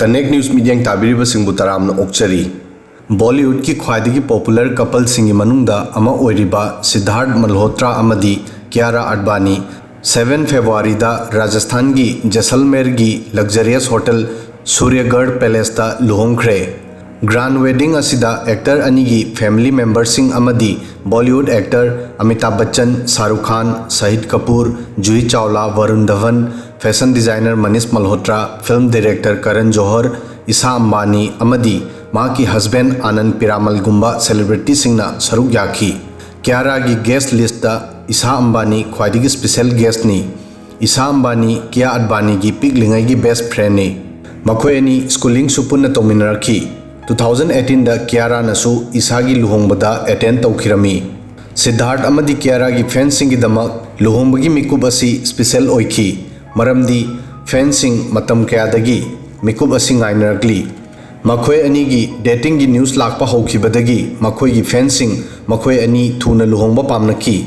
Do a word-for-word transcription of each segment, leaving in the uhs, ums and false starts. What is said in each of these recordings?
Connect News ꯃꯤꯠꯌꯦꯡ ꯇꯥꯕꯤꯔꯤꯕꯁꯤꯡꯕꯨ ꯇꯔꯥꯝꯅ ꯑꯣꯛꯆꯔꯤ꯫ ꯕꯣꯂꯤꯋꯨꯗꯀꯤ ꯈ꯭ꯋꯥꯏꯗꯒꯤ ꯄꯣꯄꯨꯂꯔ ꯀꯄꯜꯁꯤꯡꯒꯤ ꯃꯅꯨꯡꯗ ꯑꯃ ꯑꯣꯏꯔꯤꯕ ꯁꯤꯗꯥꯔꯊ ꯃꯜꯍꯣꯇ꯭ꯔꯥ ꯑꯃꯗꯤ ꯀꯤꯌꯥꯔꯥ ꯑꯗꯕꯥꯅꯤ ꯁꯚꯦꯟ ꯐꯦꯕ꯭ꯔꯨꯋꯥꯔꯤꯗ ꯔꯥꯖꯁꯊꯥꯟꯒꯤ ꯖꯦꯁꯜꯃꯦꯔꯒꯤ ꯂꯛꯖꯔꯤꯌꯁ ꯍꯣꯇꯦꯜ ꯁꯨꯔ꯭ꯌꯒꯔ ꯄꯦꯂꯦꯁꯇ ꯂꯨꯍꯣꯡꯈ꯭ꯔꯦ꯫ ꯒ꯭ꯔꯥꯟ ꯋꯦꯗꯤꯡ ꯑꯁꯤꯗ ꯑꯦꯛꯇꯔ ꯑꯅꯤꯒꯤ ꯐꯦꯃꯤꯂꯤ ꯃꯦꯝꯕꯔꯁꯤꯡ ꯑꯃꯗꯤ ꯕꯣꯂꯤꯋꯨꯗ ꯑꯦꯛꯇꯔ ꯑꯃꯤꯇꯥꯚ ꯕꯆꯟ, ꯁꯥꯍꯔꯨꯈ ꯈꯥꯟ, ꯁꯍꯤꯗ ꯀꯄꯨꯔ, ꯖꯨꯍꯤ ꯆꯥꯎꯂꯥ, ꯋꯥꯔꯨꯟ Dhawan, fashion designer Manish ꯃꯜꯍꯣꯇ꯭ꯔꯥ, film director ꯀꯔꯟ ꯖꯣꯍꯔ, ꯏꯁꯥ ꯑꯝꯕꯥꯅꯤ ꯑꯃꯗꯤ ꯃꯍꯥꯛꯀꯤ ꯍꯁꯕꯦꯟ ꯑꯥꯅꯟꯗ ꯄꯤꯔꯥꯃꯜꯒꯨꯝꯕ ꯁꯦꯂꯦꯕ꯭ꯔꯤꯇꯤꯁꯤꯡꯅ ꯁꯔꯨꯛ ꯌꯥꯈꯤ꯫ ꯀꯤꯌꯥꯔꯥꯒꯤ ꯒꯦꯁ ꯂꯤꯁꯇ ꯏꯁꯥ ꯑꯝꯕꯥꯅꯤ ꯈ꯭ꯋꯥꯏꯗꯒꯤ ꯁ꯭ꯄꯦꯁꯦꯜ ꯒꯦꯁꯅꯤ꯫ ꯏꯁꯥ ꯑꯝꯕꯥꯅꯤ ꯀꯤꯌꯥ ꯑꯗꯕꯥꯅꯤꯒꯤ ꯄꯤꯛꯂꯤꯉꯩꯒꯤ ꯕꯦꯁ ꯐ꯭ꯔꯦꯟꯅꯤ꯫ ꯃꯈꯣꯏ ꯑꯅꯤ ꯁ꯭ꯀꯨꯂꯤꯡꯁꯨ ꯄꯨꯟꯅ ꯇꯧꯃꯤꯟꯅꯔꯛꯈꯤ꯫ ꯇꯨ ꯊꯥꯎꯖꯟ ꯑꯩꯠꯇꯤꯟꯗ ꯀꯤꯌꯥꯔꯥꯅꯁꯨ ꯏꯁꯥꯒꯤ ꯂꯨꯍꯣꯡꯕꯗ ꯑꯦꯇꯦꯟ ꯇꯧꯈꯤꯔꯝꯃꯤ꯫ ꯁꯤꯗꯥꯔꯊ ꯑꯃꯗꯤ ꯀꯤꯌꯥꯔꯥꯒꯤ ꯐꯦꯟꯁꯤꯡꯒꯤꯗꯃꯛ ꯂꯨꯍꯣꯡꯕꯒꯤ ꯃꯤꯀꯨꯞ ꯑꯁꯤ ꯁ꯭ꯄꯦꯁꯦꯜ ꯑꯣꯏꯈꯤ, ꯃꯔꯝꯗꯤ ꯐꯦꯟꯁꯤꯡ ꯃꯇꯝ ꯀꯌꯥꯗꯒꯤ ꯃꯤꯀꯨꯞ ꯑꯁꯤ ꯉꯥꯏꯅꯔꯛꯂꯤ꯫ ꯃꯈꯣꯏ ꯑꯅꯤꯒꯤ ꯗꯦꯇꯤꯡꯒꯤ ꯅ꯭ꯌꯨꯁ ꯂꯥꯛꯄ ꯍꯧꯈꯤꯕꯗꯒꯤ ꯃꯈꯣꯏꯒꯤ ꯐꯦꯟꯁꯤꯡ ꯃꯈꯣꯏ ꯑꯅꯤ ꯊꯨꯅ ꯂꯨꯍꯣꯡꯕ ꯄꯥꯝꯅꯈꯤ꯫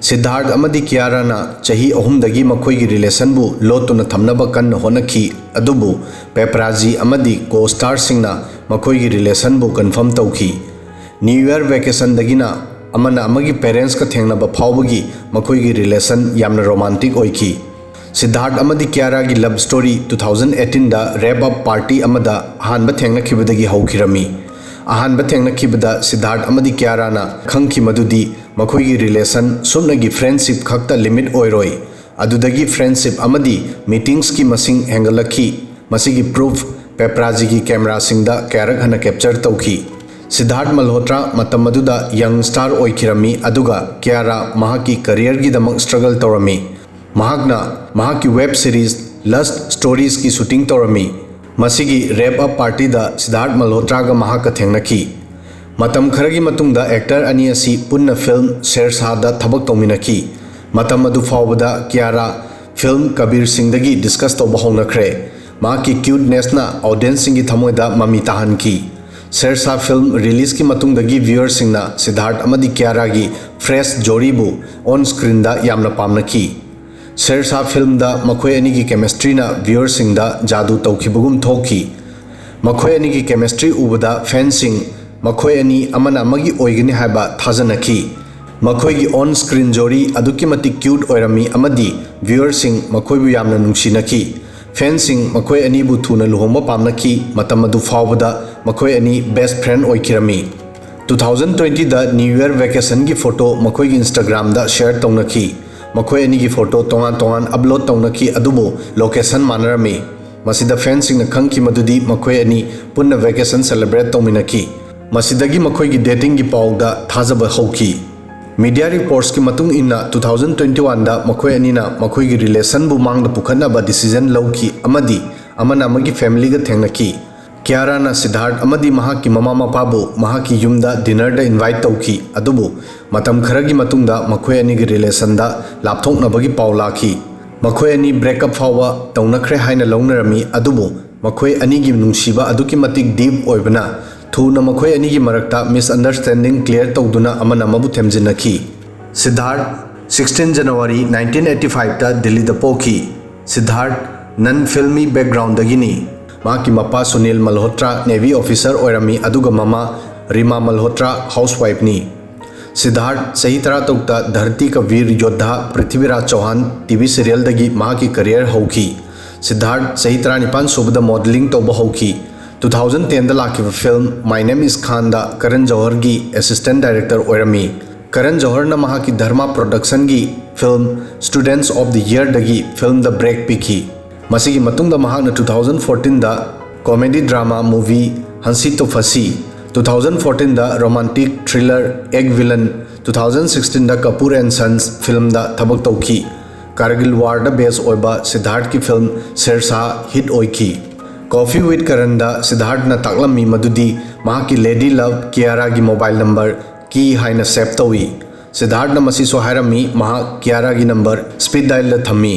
ꯁꯤꯗꯥꯔꯊ ꯑꯃꯗꯤ ꯀꯤꯌꯥꯔꯥꯅ ꯆꯍꯤ ꯑꯍꯨꯝꯗꯒꯤ ꯃꯈꯣꯏꯒꯤ ꯔꯤꯂꯦꯁꯟꯕꯨ ꯂꯣꯠꯇꯨꯅ ꯊꯝꯅꯕ ꯀꯟꯅ ꯍꯣꯠꯅꯈꯤ, ꯑꯗꯨꯕꯨ ꯄꯦꯄꯔꯥꯖꯤ ꯑꯃꯗꯤ ꯀꯣ ꯁ꯭ꯇꯥꯔꯁꯤꯡꯅ ꯃꯈꯣꯏꯒꯤ ꯔꯤꯂꯦꯁꯟꯕꯨ ꯀꯟꯐꯔꯝ ꯇꯧꯈꯤ꯫ ꯅ꯭ꯌꯨ ꯏꯌꯔ ꯚꯦꯀꯦꯁꯟꯗꯒꯤꯅ ꯑꯃꯅ ꯑꯃꯒꯤ ꯄꯦꯔꯦꯟꯁꯀ ꯊꯦꯡꯅꯕ ꯐꯥꯎꯕꯒꯤ ꯃꯈꯣꯏꯒꯤ ꯔꯤꯂꯦꯁꯟ ꯌꯥꯝꯅ ꯔꯣꯃꯥꯟꯇꯤꯛ ꯑꯣꯏꯈꯤ꯫ ꯁꯤꯗꯥꯔꯊ ꯑꯃꯗꯤ ꯀꯤꯌꯥꯔꯥꯒꯤ ꯂꯚ ꯁ꯭ꯇꯣꯔꯤ ꯇꯨ ꯊꯥꯎꯖꯟ ꯑꯩꯠꯇꯤꯟꯗ ꯔꯦꯞ ꯑꯞ ꯄꯥꯔꯇꯤ ꯑꯃꯗ ꯑꯍꯥꯟꯕ ꯊꯦꯡꯅꯈꯤꯕꯗꯒꯤ ꯍꯧꯈꯤꯔꯝꯃꯤ꯫ ꯑꯍꯥꯟꯕ ꯊꯦꯡꯅꯈꯤꯕꯗ ꯁꯤꯗꯥꯔꯊ ꯑꯃꯗꯤ ꯀꯤꯌꯥꯔꯥꯅ ꯈꯪꯈꯤ ꯃꯗꯨꯗꯤ ꯃꯈꯣꯏꯒꯤ ꯔꯤꯂꯦꯁꯟ ꯁꯨꯞꯅꯒꯤ ꯐ꯭ꯔꯦꯟꯁꯤꯞ ꯈꯛꯇ ꯂꯤꯃꯤꯠ ꯑꯣꯏꯔꯣꯏ꯫ ꯑꯗꯨꯗꯒꯤ ꯐ꯭ꯔꯦꯟꯁꯤꯞ ꯑꯃꯗꯤ ꯃꯤꯇꯤꯡꯁꯀꯤ ꯃꯁꯤꯡ ꯍꯦꯟꯒꯠꯂꯛꯈꯤ꯫ ꯃꯁꯤꯒꯤ ꯄ꯭ꯔꯨꯐ ꯄꯦꯄꯔꯥꯖꯤꯒꯤ ꯀꯦꯃꯦꯔꯥꯁꯤꯡꯗ ꯀꯌꯥꯔꯛ ꯍꯟꯅ ꯀꯦꯞꯆꯔ ꯇꯧꯈꯤ꯫ ꯁꯤꯗꯥꯔꯊ ꯃꯜꯍꯣꯇ꯭ꯔꯥ ꯃꯇꯝ ꯑꯗꯨꯗ ꯌꯪ ꯁ꯭ꯇꯥꯔ ꯑꯣꯏꯈꯤꯔꯝꯃꯤ, ꯑꯗꯨꯒ ꯀꯤꯌꯥꯔꯥ ꯃꯍꯥꯛꯀꯤ ꯀꯔꯤꯌꯔꯒꯤꯗꯃꯛ ꯁ꯭ꯇ꯭ꯔꯒꯜ ꯇꯧꯔꯝꯃꯤ꯫ ꯃꯍꯥꯛꯅ ꯃꯍꯥꯛꯀꯤ ꯋꯦꯕ ꯁꯤꯔꯤꯖ ꯂꯁ꯭ꯠ ꯁ꯭ꯇꯣꯔꯤꯖꯀꯤ ꯁꯨꯇꯤꯡ ꯇꯧꯔꯝꯃꯤ꯫ ꯃꯁꯤꯒꯤ ꯔꯦꯞ ꯑꯞ ꯄꯥꯔꯇꯤꯗ ꯁꯤꯗꯥꯔꯊ ꯃꯜꯍꯣꯇ꯭ꯔꯥꯒ ꯃꯍꯥꯛꯀ ꯊꯦꯡꯅꯈꯤ꯫ ꯃꯇꯝ ꯈꯔꯒꯤ ꯃꯇꯨꯡꯗ ꯑꯦꯛꯇꯔ ꯑꯅꯤ ꯑꯁꯤ ꯄꯨꯟꯅ ꯐꯤꯜꯝ ꯁꯦꯔꯁꯥꯍꯗ ꯊꯕꯛ ꯇꯧꯃꯤꯟꯅꯈꯤ꯫ ꯃꯇꯝ ꯑꯗꯨ ꯐꯥꯎꯕꯗ ꯀꯤꯌꯥꯔꯥ ꯐꯤꯜꯝ ꯀꯕꯤꯔ ꯁꯤꯡꯗꯒꯤ ꯗꯤꯁꯀꯁ ꯇꯧꯕ ꯍꯧꯅꯈ꯭ꯔꯦ꯫ ꯃꯍꯥꯛꯀꯤ ꯀ꯭ꯌꯨꯠꯅꯦꯁꯅ ꯑꯣꯗꯤꯌꯟꯁꯁꯤꯡꯒꯤ ꯊꯃꯣꯏꯗ ꯃꯃꯤ ꯇꯥꯍꯟꯈꯤ꯫ ꯁꯦꯔꯁꯥꯍ ꯐꯤꯜꯝ ꯔꯤꯂꯤꯖꯀꯤ ꯃꯇꯨꯡꯗꯒꯤ ꯚ꯭ꯌꯨꯋꯔꯁꯤꯡꯅ ꯁꯤꯗꯥꯔꯊ ꯑꯃꯗꯤ ꯀꯤꯌꯥꯔꯥꯒꯤ ꯐ꯭ꯔꯦꯁ ꯖꯣꯔꯤꯕꯨ ꯑꯣꯟ ꯁ꯭ꯀ꯭ꯔꯤꯟꯗ ꯌꯥꯝꯅ ꯄꯥꯝꯅꯈꯤ꯫ ꯁꯦꯔꯁꯥ ꯐꯤꯜꯝꯗ ꯃꯈꯣꯏ ꯑꯅꯤꯒꯤ ꯀꯦꯃꯤꯁꯇ꯭ꯔꯤꯅ ꯚ꯭ꯌꯨꯋꯔꯁꯤꯡꯗ ꯖꯥꯗꯨ ꯇꯧꯈꯤꯕꯒꯨꯝ ꯊꯣꯛꯈꯤ꯫ ꯃꯈꯣꯏ ꯑꯅꯤꯒꯤ ꯀꯦꯃꯤꯁꯇ꯭ꯔꯤ ꯎꯕꯗ ꯐꯦꯟꯁꯤꯡ ꯃꯈꯣꯏ ꯑꯅꯤ ꯑꯃꯅ ꯑꯃꯒꯤ ꯑꯣꯏꯒꯅꯤ ꯍꯥꯏꯕ ꯊꯥꯖꯅꯈꯤ꯫ ꯃꯈꯣꯏꯒꯤ ꯑꯣꯟ ꯁ꯭ꯀ꯭ꯔꯤꯟ ꯖꯣꯔꯤ ꯑꯗꯨꯛꯀꯤ ꯃꯇꯤꯛ ꯀ꯭ꯌꯨꯠ ꯑꯣꯏꯔꯝꯃꯤ ꯑꯃꯗꯤ ꯚ꯭ꯌꯨꯋꯔꯁꯤꯡ ꯃꯈꯣꯏꯕꯨ ꯌꯥꯝꯅ ꯅꯨꯡꯁꯤꯅꯈꯤ꯫ ꯐꯦꯟꯁꯤꯡ ꯃꯈꯣꯏ ꯑꯅꯤꯕꯨ ꯊꯨꯅ ꯂꯨꯍꯣꯡꯕ ꯄꯥꯝꯅꯈꯤ꯫ ꯃꯇꯝ ꯑꯗꯨ ꯐꯥꯎꯕꯗ ꯃꯈꯣꯏ ꯑꯅꯤ ꯕꯦꯁ ꯐ꯭ꯔꯦꯟ ꯑꯣꯏꯈꯤꯔꯝꯃꯤ꯫ ꯇꯨ ꯊꯥꯎꯖꯟ ꯇ꯭ꯋꯦꯟꯇꯤꯗ ꯅ꯭ꯌꯨ ꯌꯔ ꯚꯦꯀꯦꯁꯟꯒꯤ ꯐꯣꯇꯣ ꯃꯈꯣꯏꯒꯤ ꯏꯟꯁꯇꯥꯒ꯭ꯔꯥꯝꯗ ꯁꯦꯌꯔ ꯇꯧꯅꯈꯤ꯫ ꯃꯈꯣꯏ ꯑꯅꯤꯒꯤ ꯐꯣꯇꯣ ꯇꯣꯉꯥꯟ ꯇꯣꯉꯥꯟ ꯑꯞꯂꯣꯗ ꯇꯧꯅꯈꯤ, ꯑꯗꯨꯕꯨ ꯂꯣꯀꯦꯁꯟ ꯃꯥꯟꯅꯔꯝꯃꯤ꯫ ꯃꯁꯤꯗ ꯐꯦꯟꯁꯤꯡꯅ ꯈꯪꯈꯤ ꯃꯗꯨꯗꯤ ꯃꯈꯣꯏ ꯑꯅꯤ ꯄꯨꯟꯅ ꯚꯦꯀꯦꯁꯟ ꯁꯦꯂꯦꯕ꯭ꯔꯦꯠ ꯇꯧꯃꯤꯟꯅꯈꯤ꯫ ꯃꯁꯤꯗꯒꯤ ꯃꯈꯣꯏꯒꯤ ꯗꯦꯇꯤꯡꯒꯤ ꯄꯥꯎꯗ ꯊꯥꯖꯕ ꯍꯧꯈꯤ꯫ ꯃꯤꯗꯤꯌꯥ ꯔꯤꯄꯣꯔꯠꯁꯀꯤ ꯃꯇꯨꯡ ꯏꯟꯅ, ꯇꯨ ꯊꯥꯎꯖꯟ ꯇ꯭ꯋꯦꯟꯇꯤ ꯋꯥꯟꯗ ꯃꯈꯣꯏ ꯑꯅꯤꯅ ꯃꯈꯣꯏꯒꯤ ꯔꯤꯂꯦꯁꯟꯕꯨ ꯃꯥꯡꯗ ꯄꯨꯈꯠꯅꯕ ꯗꯤꯁꯤꯖꯟ ꯂꯧꯈꯤ ꯑꯃꯗꯤ ꯑꯃꯅ ꯑꯃꯒꯤ ꯐꯦꯃꯤꯂꯤꯒ ꯊꯦꯡꯅꯈꯤ꯫ ꯀꯤꯌꯥꯔꯥꯅ ꯁꯤꯗꯥꯔꯊ ꯑꯃꯗꯤ ꯃꯍꯥꯛꯀꯤ ꯃꯃꯥ ꯃꯄꯥꯕꯨ ꯃꯍꯥꯛꯀꯤ ꯌꯨꯝꯗ ꯗꯤꯅꯔꯗ ꯏꯟꯚꯥꯏꯠ ꯇꯧꯈꯤ, ꯑꯗꯨꯕꯨ ꯃꯇꯝ ꯈꯔꯒꯤ ꯃꯇꯨꯡꯗ ꯃꯈꯣꯏ ꯑꯅꯤꯒꯤ ꯔꯤꯂꯦꯁꯟꯗ ꯂꯥꯞꯊꯣꯛꯅꯕꯒꯤ ꯄꯥꯎ ꯂꯥꯛꯈꯤ꯫ ꯃꯈꯣꯏ ꯑꯅꯤ ꯕ꯭ꯔꯦꯛꯑꯞ ꯐꯥꯎꯕ ꯇꯧꯅꯈ꯭ꯔꯦ ꯍꯥꯏꯅ ꯂꯧꯅꯔꯝꯃꯤ, ꯑꯗꯨꯕꯨ ꯃꯈꯣꯏ ꯑꯅꯤꯒꯤ ꯅꯨꯡꯁꯤꯕ ꯑꯗꯨꯛꯀꯤ ꯃꯇꯤꯛ ꯗꯤꯞ ꯑꯣꯏꯕꯅ ꯊꯨꯅ ꯃꯈꯣꯏ ꯑꯅꯤꯒꯤ ꯃꯔꯛꯇ ꯃꯤꯁꯑꯟꯗꯔꯁ꯭ꯇꯦꯟꯗꯤꯡ ꯀ꯭ꯂꯤꯌꯔ ꯇꯧꯗꯨꯅ ꯑꯃꯅ ꯑꯃꯕꯨ ꯊꯦꯝꯖꯤꯟꯅꯈꯤ꯫ ꯁꯤꯗꯥꯔꯊ, ꯁꯤꯛꯁꯇꯤꯟ ꯖꯅꯋꯥꯔꯤ ꯅꯥꯏꯟꯇꯤꯟ ꯑꯩꯠꯇꯤ ꯐꯥꯏꯚꯇ ꯗꯤꯜꯂꯤꯗ ꯄꯣꯛꯈꯤ꯫ ꯁꯤꯗꯥꯔꯊ ꯅꯟ ꯐꯤꯜꯃꯤ ꯕꯦꯛꯒ꯭ꯔꯥꯎꯟꯗꯒꯤꯅꯤ꯫ ꯃꯍꯥꯛꯀꯤ ꯃꯄꯥ ꯁꯨꯅꯤꯜ ꯃꯜꯍꯣꯇ꯭ꯔꯥ ꯅꯦꯚꯤ ꯑꯣꯐꯤꯁꯔ ꯑꯣꯏꯔꯝꯃꯤ, ꯑꯗꯨꯒ ꯃꯃꯥ ꯔꯤꯃꯥ ꯃꯜꯍꯣꯇ꯭ꯔꯥ ꯍꯥꯎꯁꯋꯥꯏꯐꯅꯤ꯫ ꯁꯤꯗꯥꯔꯊ ꯆꯍꯤ ꯇꯔꯥꯇꯔꯨꯛꯇ ꯙꯔꯇꯤ ꯀꯥ ꯚꯤꯔ ꯌꯣꯙꯥ ꯄ꯭ꯔꯤꯊꯤꯕꯤꯔꯥꯖ ꯆꯧꯍꯥꯟ ꯇꯤ ꯚꯤ ꯁꯤꯔꯤꯌꯦꯜꯗꯒꯤ ꯃꯍꯥꯛꯀꯤ ꯀꯔꯤꯌꯔ ꯍꯧꯈꯤ꯫ ꯁꯤꯗꯥꯔꯊ ꯆꯍꯤ ꯇꯔꯥꯅꯤꯄꯥꯟ ꯁꯨꯕꯗ ꯃꯣꯗꯦꯂꯤꯡ ꯇꯧꯕ ꯍꯧꯈꯤ꯫ ꯇꯨ ꯊꯥꯎꯖꯟ ꯇꯦꯟꯗ ꯂꯥꯛꯈꯤꯕ ꯐꯤꯜꯝ My Name Is Khanꯗ ꯀꯔꯟ ꯖꯧꯍꯔꯒꯤ ꯑꯦꯁꯤꯁꯇꯦꯟ ꯗꯥꯏꯔꯦꯛꯇꯔ ꯑꯣꯏꯔꯝꯃꯤ꯫ ꯀꯔꯟ ꯖꯧꯍꯔꯅ ꯃꯍꯥꯛꯀꯤ ꯙꯔꯃꯥ ꯄ꯭ꯔꯣꯗꯛꯁꯟꯒꯤ ꯐꯤꯜꯝ Students of the Yearꯗꯒꯤ ꯐꯤꯜꯝꯗ ꯕ꯭ꯔꯦꯛ ꯄꯤꯈꯤ꯫ ꯃꯁꯤꯒꯤ ꯃꯇꯨꯡꯗ ꯃꯍꯥꯛꯅ ꯇꯨ ꯊꯥꯎꯖꯟ ꯐꯣꯔꯇꯤꯟꯗ comedy drama movie Hasee Toh Phasee, two thousand ꯐꯣꯔꯇꯤꯟꯗ romantic thriller Ek villain, two thousand ꯁꯤꯛꯁꯇꯤꯟꯗ ꯀꯄꯨꯔ ꯑꯦꯟ ꯁꯟꯁ ꯐꯤꯜꯝꯗ ꯊꯕꯛ ꯇꯧꯈꯤ꯫ ꯀꯥꯔꯒꯤꯜ ꯋꯥꯔꯗ ꯕꯦꯁ ꯑꯣꯏꯕ ꯁꯤꯗꯥꯔꯊꯀꯤ ꯐꯤꯜꯝ ꯁꯦꯔꯁꯥꯍ ꯍꯤꯠ ꯑꯣꯏꯈꯤ꯫ Coffee with Karanꯗ ꯁꯤꯗꯥꯔꯊꯅ ꯇꯥꯛꯂꯝꯃꯤ ꯃꯗꯨꯗꯤ ꯃꯍꯥꯛꯀꯤ ꯂꯦꯗꯤ ꯂꯚ ꯀꯤꯌꯥꯔꯥꯒꯤ ꯃꯣꯕꯥꯏꯜ ꯅꯝꯕꯔ ꯀꯤ ꯍꯥꯏꯅ ꯁꯦꯚ ꯇꯧꯏ꯫ ꯁꯤꯗꯥꯔꯊꯅ ꯃꯁꯤꯁꯨ ꯍꯥꯏꯔꯝꯃꯤ, ꯃꯍꯥꯛ ꯀꯤꯌꯥꯔꯥꯒꯤ ꯅꯝꯕꯔ ꯁ꯭ꯄꯤꯗ ꯗꯥꯏꯜꯗ ꯊꯝꯃꯤ꯫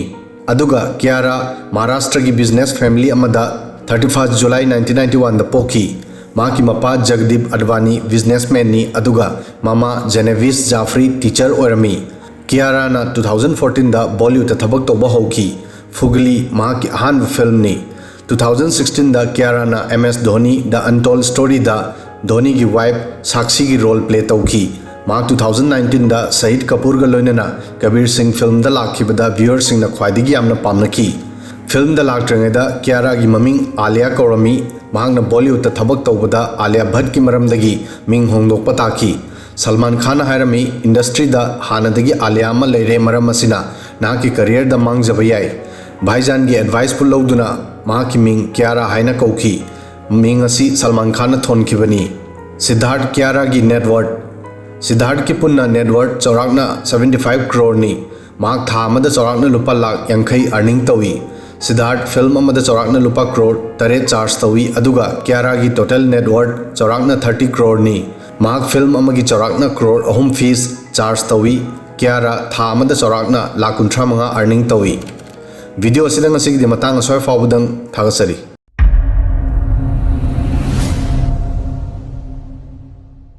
ꯑꯗꯨꯒ ꯀꯤꯌꯥꯔꯥ ꯃꯍꯥꯔꯥꯁꯇ꯭ꯔꯒꯤ ꯕꯤꯖꯤꯅꯦꯁ ꯐꯦꯃꯤꯂꯤ ꯑꯃꯗ thirty first July nineteen ninety ꯋꯥꯟꯗ ꯄꯣꯛꯈꯤ꯫ ꯃꯍꯥꯛꯀꯤ ꯃꯄꯥ ꯖꯒꯗꯤꯞ ꯑꯗꯚꯥꯅꯤ ꯕꯤꯖꯤꯅꯦꯁꯃꯦꯟꯅꯤ, ꯑꯗꯨꯒ ꯃꯃꯥ ꯖꯦꯅꯦꯚꯤꯁ ꯖꯥꯐ꯭ꯔꯤ ꯇꯤꯆꯔ ꯑꯣꯏꯔꯝꯃꯤ꯫ ꯀꯤꯌꯥꯔꯥꯅ ꯇꯨ ꯊꯥꯎꯖꯟ ꯐꯣꯔꯇꯤꯟꯗ ꯕꯣꯂꯤꯋꯨꯗꯇ ꯊꯕꯛ ꯇꯧꯕ ꯍꯧꯈꯤ꯫ ꯐꯨꯒꯂꯤ ꯃꯍꯥꯛꯀꯤ ꯑꯍꯥꯟꯕ ꯐꯤꯜꯝꯅꯤ꯫ ꯇꯨ ꯊꯥꯎꯖꯟ ꯁꯤꯛꯁꯇꯤꯟꯗ ꯀꯤꯌꯥꯔꯥꯅ M S Dhoni The Untold Storyꯗ ꯙꯣꯅꯤꯒꯤ ꯋꯥꯏꯐ ꯁꯥꯛꯁꯤꯒꯤ ꯔꯣꯜ ꯄ꯭ꯂꯦ ꯇꯧꯈꯤ꯫ ꯃꯍꯥꯛ ꯇꯨ ꯊꯥꯎꯖꯟ ꯅꯥꯏꯟꯇꯤꯟꯗ ꯁꯍꯤꯗ ꯀꯄꯨꯔꯒ ꯂꯣꯏꯅꯅ ꯀꯕꯤꯔ ꯁꯤꯡ ꯐꯤꯜꯝꯗ ꯂꯥꯛꯈꯤꯕꯗ ꯚ꯭ꯌꯨꯋꯔꯁꯤꯡꯅ ꯈ꯭ꯋꯥꯏꯗꯒꯤ ꯌꯥꯝꯅ ꯄꯥꯝꯅꯈꯤ꯫ ꯐꯤꯜꯝꯗ ꯂꯥꯛꯇ꯭ꯔꯤꯉꯩꯗ ꯀꯤꯌꯥꯔꯥꯒꯤ ꯃꯃꯤꯡ ꯑꯥꯂꯤꯌꯥ ꯀꯧꯔꯝꯃꯤ꯫ ꯃꯍꯥꯛꯅ ꯕꯣꯂꯤꯋꯨꯗꯇ ꯊꯕꯛ ꯇꯧꯕꯗ ꯑꯥꯂꯤꯌꯥ ꯚꯠꯀꯤ ꯃꯔꯝꯗꯒꯤ ꯃꯤꯡ ꯍꯣꯡꯗꯣꯛꯄ ꯇꯥꯈꯤ꯫ ꯁꯜꯃꯥꯟ ꯈꯥꯟꯅ ꯍꯥꯏꯔꯝꯃꯤ, "ꯏꯟꯗꯁꯇ꯭ꯔꯤꯗ ꯍꯥꯟꯅꯗꯒꯤ ꯑꯥꯂꯤꯌꯥ ꯑꯃ ꯂꯩꯔꯦ, ꯃꯔꯝ ꯑꯁꯤꯅ ꯅꯍꯥꯛꯀꯤ ꯀꯔꯤꯌꯔꯗ ꯃꯥꯡꯖꯕ ꯌꯥꯏ"꯫ ꯚꯥꯏꯖꯥꯟꯒꯤ ꯑꯦꯗꯚꯥꯏꯁꯄꯨ ꯂꯧꯗꯨꯅ ꯃꯍꯥꯛꯀꯤ ꯃꯤꯡ ꯀꯤꯌꯥꯔꯥ ꯍꯥꯏꯅ ꯀꯧꯈꯤ꯫ ꯃꯤꯡ ꯑꯁꯤ ꯁꯜꯃꯥꯟ ꯈꯥꯟꯅ ꯊꯣꯟꯈꯤꯕꯅꯤ꯫ ꯁꯤꯗꯥꯔꯊ ꯀꯤꯌꯥꯔꯥꯒꯤ ꯅꯦꯠꯋꯔꯠ꯫ ꯁꯤꯗꯥꯔꯊꯀꯤ ꯄꯨꯟꯅ ꯅꯦꯠꯋꯔꯠ ꯆꯥꯎꯔꯥꯛꯅ seventy five crore ꯅꯤ꯫ ꯃꯍꯥꯛ ꯊꯥ ꯑꯃꯗ ꯆꯥꯎꯔꯥꯛꯅ ꯂꯨꯄꯥ ꯂꯥꯈ ꯌꯥꯡꯈꯩ earning ꯇꯧꯏ꯫ ꯁꯤꯗꯥꯔꯊ ꯐꯤꯜꯝ ꯑꯃꯗ ꯆꯥꯎꯔꯥꯛꯅ ꯂꯨꯄꯥ ꯀ꯭ꯔꯣꯔ ꯇꯔꯦꯠ ꯆꯥꯔꯖ ꯇꯧꯏ, ꯑꯗꯨꯒ ꯀꯤꯌꯥꯔꯥꯒꯤ ꯇꯣꯇꯦꯜ ꯅꯦꯠꯋꯔꯠ ꯆꯥꯎꯔꯥꯛꯅ ꯊꯥꯔꯇꯤ ꯀ꯭ꯔꯣꯔꯅꯤ꯫ ꯃꯍꯥꯛ ꯐꯤꯜꯝ ꯑꯃꯒꯤ ꯆꯥꯎꯔꯥꯛꯅ ꯀ꯭ꯔꯣꯔ ꯑꯍꯨꯝ ꯐꯤꯁ ꯆꯥꯔꯖ ꯇꯧꯏ꯫ ꯀꯤꯌꯥꯔꯥ ꯊꯥ ꯑꯃꯗ ꯆꯥꯎꯔꯥꯛꯅ ꯂꯥꯈ ꯀꯨꯟꯊ꯭ꯔꯥ ꯃꯉꯥ earning ꯇꯧꯏ꯫ ꯚꯤꯗꯤꯑꯣ ꯑꯁꯤꯗ ꯉꯁꯤꯒꯤꯗꯤ ꯃꯇꯥꯡ ꯑꯁ꯭ꯋꯥꯏ ꯐꯥꯎꯕꯗꯪ꯫ ꯊꯥꯒꯠꯆꯔꯤ꯫